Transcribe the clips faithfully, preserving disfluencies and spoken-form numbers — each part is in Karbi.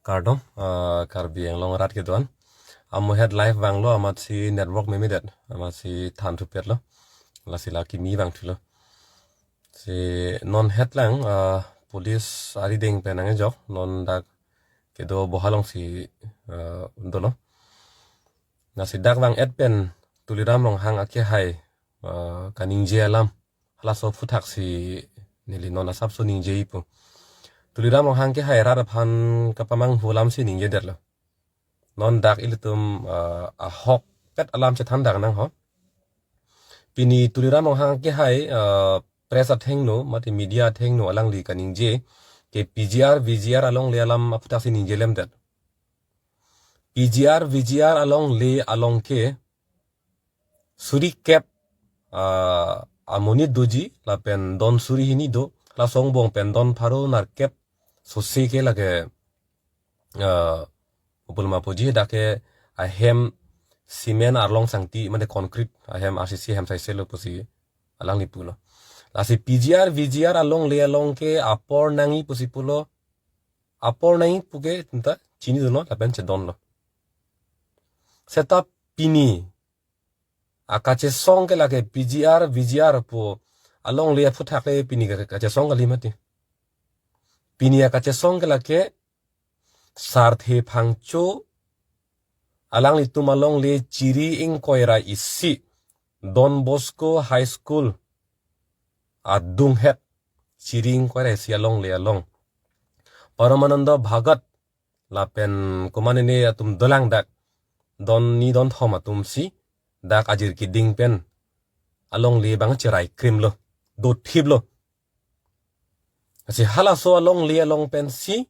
Kardom, ah, Karbi Anglong arat kedo-an. Amo het live vanglo, amatsi network memedet, amatsi than thupetlo. Lasi la kimi vangthulo. Si non het lang, ah, police arideng pen nangkejok, non dak kedo boha alongsi, ah, dolo. Lasi dak vang-et pen Tuliram Ronghang akehai, ah, kaningje alam halaso aphuthaksi neli non asapso ningjepo. Tuliram Ronghang akehai arat aphan kapamanghu alamsi ningjedetlo. Non dak ilitum, ah, ahokpet alam chethan dak nang ho. Pini Tuliram Ronghang akehai, ah, press athengno, mate media athengno alangli kaningje ke P G R, V G R alongle alam aphuthaksi ningjelemdet. P G R, V G R alongle along ke suri kep, ah, amonit doji, lapen don suri hini do, la songbong pen don pharo nerkep sose ke lake, ah, upulma poji dak ke ahem cement arlong sangti, mane concrete ahem R C C ahem saiselo pusi alangli pulo. Lasi P G R, V G R alongle along ke apor nangji pusi pulo, apor nangji pu ke ta chinidunlo, lapen chedonlo. Seta pini akachesong ke lake P G R, V G R pu alongle aphuthak le pini ka-, kachesong kali mati. Pini akachesong ke lake Sarthe Phangcho alanglitum alongle Chiri ingkoi ra isi Don Bosco High School adunghet, Chiri ingkoi ra isi alongle along Paramananda Bhagat lapen komatne atum dolang dak don ni don thom atumsi dak ajir keding pen alongle abang cherai krimlo, dothiplo. Lasi halaso alongle along pensi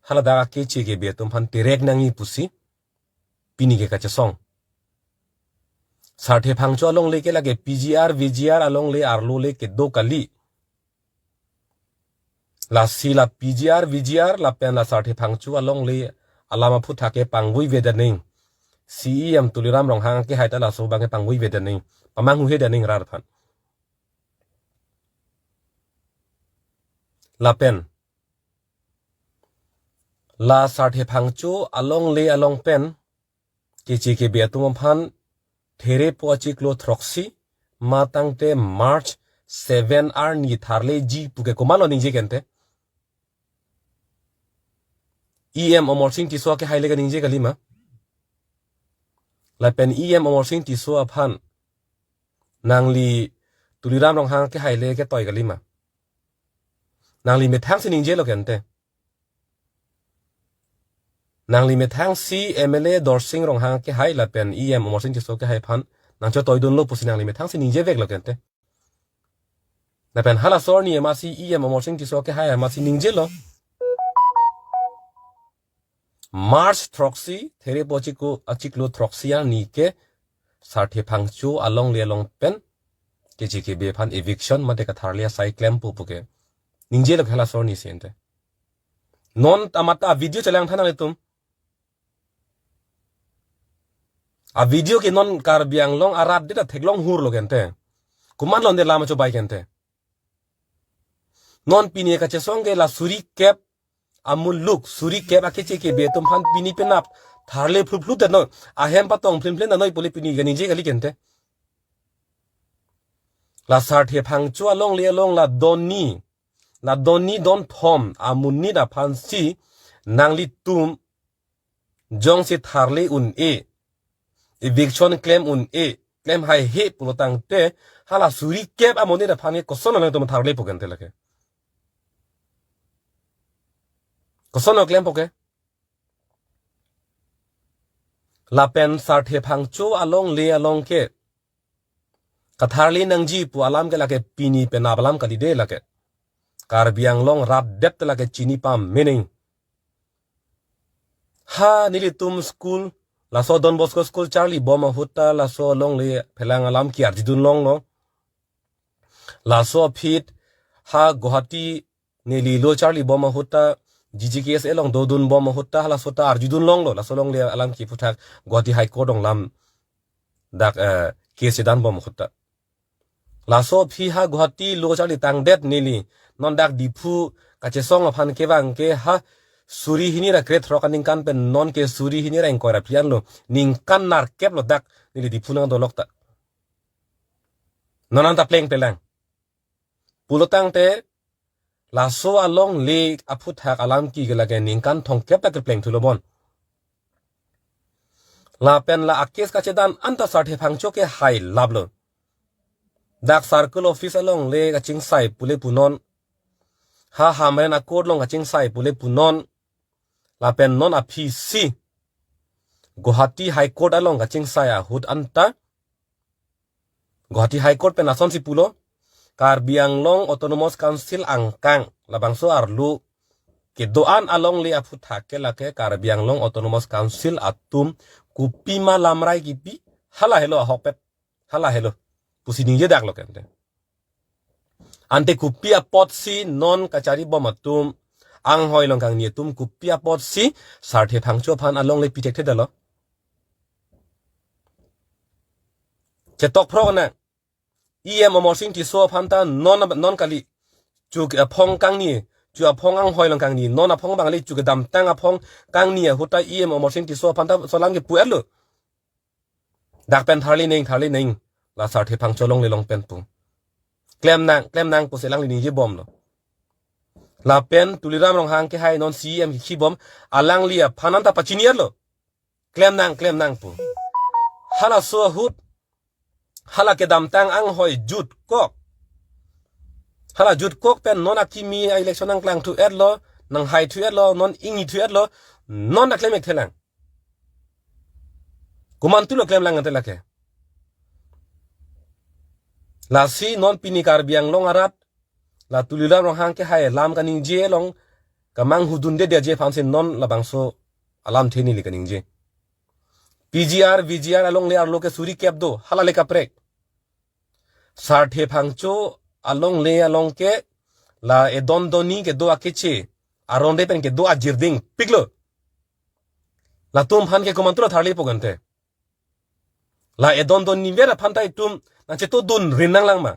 hala dak akeche kebe atum aphan terek nangji pusi pini ke kachesong. Sarthe Phangcho alongle ke lake P G R, V G R alongle arlo le kedo kali. Lasi la P G R, V G R lapen la Sarthe Phangcho alongle alam aphutha ke pangvui vedet nangji. C E M Tuliram Ronghang akehai ta laso abang ke pangvui vedet nangji, pamanghuhedet nangji rat aphan. Lapen la Sarthe Phangcho alongle along pen keche kebe atum aphan therepo achiklo throksi matangte March seven arni tharleji pu ke komatlo ningje ke ante? E M Amarsing Tisso akehai le kaningje kalima? Lapen E M Amarsing Tisso aphan nangli Tuliram Ronghang akehai le ketoi kalima? Nangli methangsi ningjelo ke ante? Nangli methangsi M L A Dorsing Ronghang akehai lapen E M Amarsing Tisso akehai aphan nangchotoidunlo pusi nangli methangsi ningjeveklo ke ante? Lapen halaso arni amatsi E M Amarsing Tisso akehai amatsi ningjelo. March throksi, therepo achiklo, achiklo throksi arni ke Sarthe Phangcho alongle along pen keche kebe aphan eviction mate katharli asai klempo pu ke ningjelo ke halaso arnisi ante? Non amat a video chelang tha nanglitum. A video ke non Karbi Anglong arat det ta theklong hurlo ke ante. Komatlo ante lam achobai ke ante? Non pini kachesong ke la suri kep amuluk, suri kep akeche kebe atum aphan pini penap tharle phluphlu det noi, ahem patong phlimphlim det noi pu le pini kaningje kali ke ante? La Sarthe Phangcho alongle along la don ni, la don ni don thom amonit aphansi nanglitum jongsi tharle un-e, eviction klem un-e, klem haihe pulo tangte, hala suri kep amonit aphan ke kosonlo nangtum tharlepo ke ante lake? Kosonlo klempo ke? Lapen Sarthe Phangcho alongle along ke katharli nangji pu alam ke lake pini penap alam kali de lake. Karbi Anglong rat det lake chini pame nangji. Ha nelitum school, laso Don Bosco school charlibom ahut ta laso alongle phelang alam ke-arjudun longlo. Laso aphi ha Guwahati neli lo charlibom ahut ta, G G K S A along dodunbom ahut ta, halaso ta arjudun longlo, laso alongle alam kephuthak Guwahati High Court along lam dak, eh, case chedanbom ahut ta. Laso aphi ha Guwahati lo charli tangdet neli, non dak Diphu kachesong aphan kevang ke ha suri hini ra krethrok aningkan pen non ke suri hini ra ingkoi ra phli anlo. Ningkan nerkep lo dak neli Diphu nangdolok ta. Non anta plengple lang. Pulotangte laso alongle aphuthak alam ke lake ningkan thomkep ta kepleng thulo bon. Lapen la a-case kachedan anta Sarthe Phangcho ke hai laplo. Dak circle office alongle kachingsai pule punon. Ha Hamren a-court along kachingsai pule punon. Lapen non aphisi Guwahati High Court along kachingsai ahut anta Guwahati High Court pen lasonsi pulo, Karbi Anglong Autonomous Council angkang labangso arlo kedo-an alongle aphuthak ke lake Karbi Anglong Autonomous Council atum kopima lamrai kipi, hala helo ahokpet, hala helo pusi ningjedak lo kente. Ante kopi apotsi non kachari bom atum, anghoi longkangni atum kopi apotsi Sarthe Phangcho aphan alongle pi thekthedetlo? Chetok phrok nang. E M Amarsing Tisso aphan ta non, non kali. Chu aphong kangni, chu aphong anghoi longkangni, non aphong bang kali, chu kedamtang aphong kangni ahut ta E M Amarsing Tisso aphan ta laso alam ke pu-etlo. Dak pen tharli neng, tharli neng. La Sarthe Phangcho alongle along pen pu. Klem nang, klem nang pusi alangli ningje bomlo. Lapen Tuliram Ronghang ke hai non C E M kekhi bom, alangli aphan anta pachini-etlo. Klem nang, klem nang pu. Halaso ahut, hala kedamtang anghoi jutkok. Hala jutkok pen non akimi a-election nangklang thu-etlo, nanghai thu-etlo, non ingni thu-etlo, non ta klem-ik thelang. Komantulo klem lang ante lake. Lasi non pini Karbi Anglong arat, la Tuliram Ronghang ke hai alam kaningje along kamanghudundedet aphansi non labangso alamthe neli kaningje. P G R, V G R alongle arlo ke suri kep do, hala le kaprek. Sarthe Phangcho alongle along ke la edon donni kedo akeche, aronde pen kedo ajir dingpiklo. Latum aphan ke komantulo tharlipo kente. La edon donni ver aphan ta itum nangchetongdun rin nanglang ma?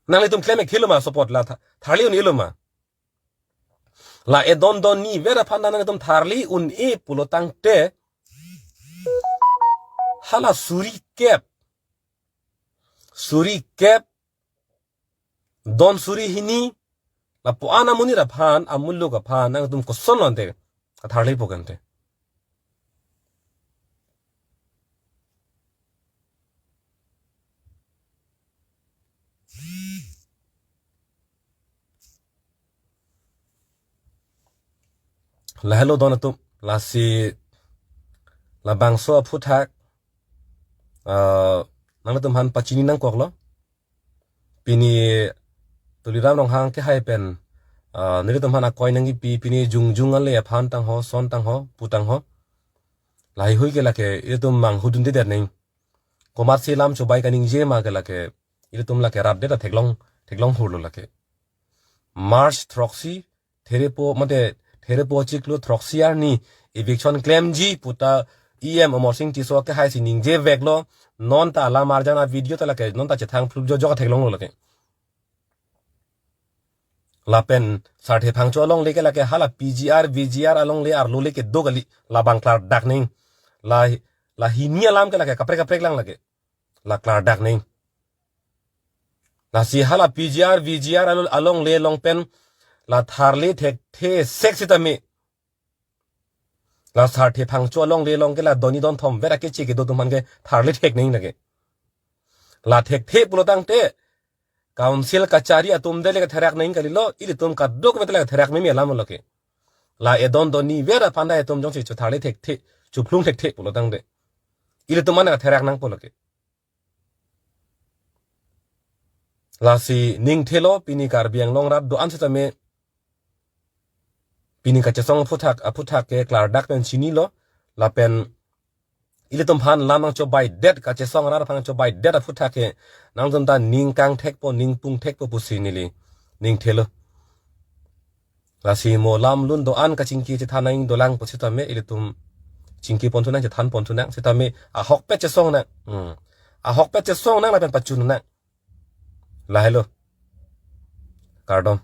Nanglitum klem-ik thelo ma sopot la tha-, tharli un-elo ma? La edon donni ver aphan ta nanglitum tharli un-e pulotangte, hala suri kep, suri kep, don suri hini, lapu-an amonit aphan, amuluk aphan nangtum kosonlo ante katharlipo kente. Lahelo don atum, lasi labangso aphuthak, ah, nanglitum aphan pachini nangkoklo. Pini Tuliram Ronghang ke hai pen, ah, nelitum aphan akoi nangkipi, pini jongjong ale aphan tangho, son tangho, pu tangho. Lahai hui ke lake itum manghudundedet neng. Komatsi lam chobai kaningje ma ke lake, ilitum lake rat det ta theklong, theklong hurlo lake. March throksi, therepo, mate, therepo chiklo throksi arni eviction klemji puta E M Amarsing Tisso ke haisi ningjeveklo, non ta alam arjan a-video ta lake, non ta chethang phlup jojok theklonglo lake. Lapen Sarthe Phangcho alongle ke lake hala P G R, V G R alongle arlo le kedo kali, labang klardak neng. La, la hini alam ke lake kaprek kaprek lang lake. La klardak neng. Lasi hala P G R, V G R alo-, alongle along pen la tharli thekthe sek sitame. La Sarthe Phangcho alongle along ke la donni donthom ver akeche kedo atum aphan ke tharli thek neng lake. La thekthe pulotangte, council kachari atum det le katherak neng kalilo, ilitum kadokave le katherak meme alam lo ke. La edon donni ver aphan ta itum jongsi chotharli thekthe, chophlung thekthe pulotangte, ilitum aphan katherak nangpo lake. Lasi ningthelo pini Karbi Anglong rat do-an sitame, pini kachesong aphuthak, aphuthak ke klardak pen chinilo, lapen ilitum aphan lam nangchobaidet, kachesong rat aphan nangchobaidet aphuthak ke nangtum ta ning kangthekpo, ning pungthekpo pusi neli ningthelo. Lasi mo lam lun do-an kachingki chethan nangdolang pusitame ilitum chingki ponthu nang, chethan ponthu nang, sitame ahokpet chesong nang. Hmm. Ahokpet chesong nang lapen pachun nang. Lahelo. Kardom.